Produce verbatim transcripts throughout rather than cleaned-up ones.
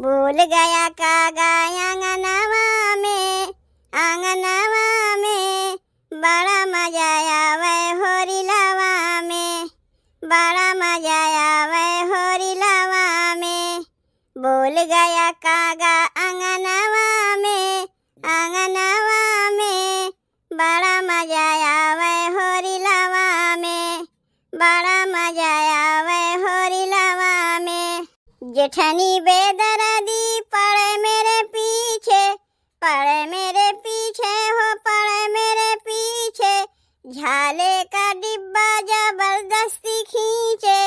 बोल गया कागा आंगनवा में, आंगनवा में, बड़ा मजा आवे होरी लवा में, बड़ा मजा आवे होरी लवा में। बोल गया कागा आंगनवा में, आंगनवा में, बड़ा मजा आवे होरी लवा में, बड़ा मजा आवे होरी लवा में। जेठनी बेदर्दी पड़े मेरे पीछे, पड़े मेरे पीछे हो, पड़े मेरे पीछे। झाले का डिब्बा जबरदस्ती खींचे,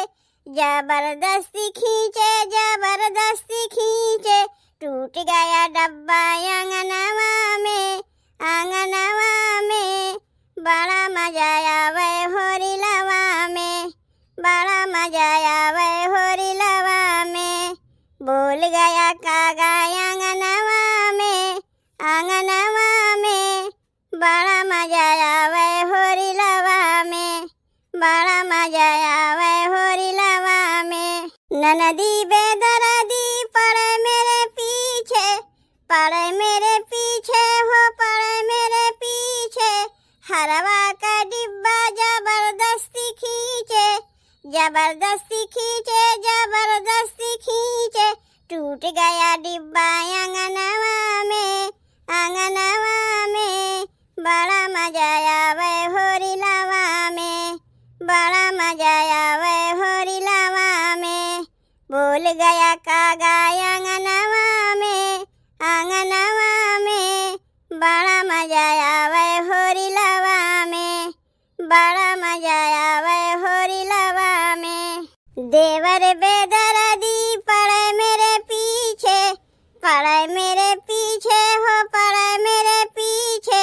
जबरदस्ती खींचे, जबरदस्ती खींचे। टूट गया डब्बा आंगनवा में, आंगनवा में। बड़ा मजा आवे होरी लवा में, बड़ा मजा आवे होरी लवा में। बोल गया कागा आंगनवा में, आंगनवा में। बड़ा मजा आवे होरी लवा में, बड़ा मजा आवे होरी लवा में। ननदी बेदर्दी पड़े मेरे पीछे, पड़े मेरे पीछे हो, पड़े मेरे पीछे। हरवा का डिब्बा जबरदस्ती खींचे, जबरदस्ती खींचे, जबरदस्ती खींचे। टूट गया डिब्बा आंगनवा में, आंगनवा में। बड़ा मजा आवे होरी लवा में, बड़ा मजा आवे होरी लवा में। बोल गया कागा आंगनवा में, आंगनवा में। बड़ा मजा आवे होरी लवा में, बड़ा मजा आवे होरी लवा में। देवर बेदर्दी पड़े मेरे पीछे, पड़े मेरे पीछे हो, पड़े मेरे पीछे।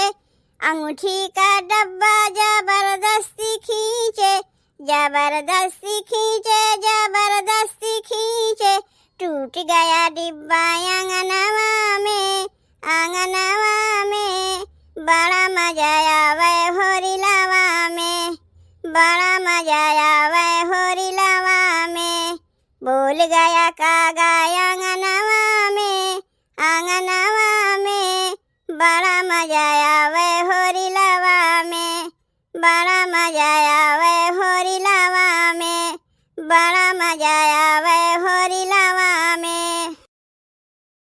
अंगूठी का डब्बा जबरदस्ती खींचे, जबरदस्ती खींचे, जबरदस्ती खींचे। टूट गया डिब्बा आंगनवा में, आंगनवा में। बड़ा मजा आवे होरी लवा में, बड़ा मजा आवे होरी लवा में। बोल गया कागा आंगनवा में, आंगनवा में। बड़ा मजा आवे होरी लवा में, बड़ा मजा आवे होरी लवा में, बड़ा मजा आवे।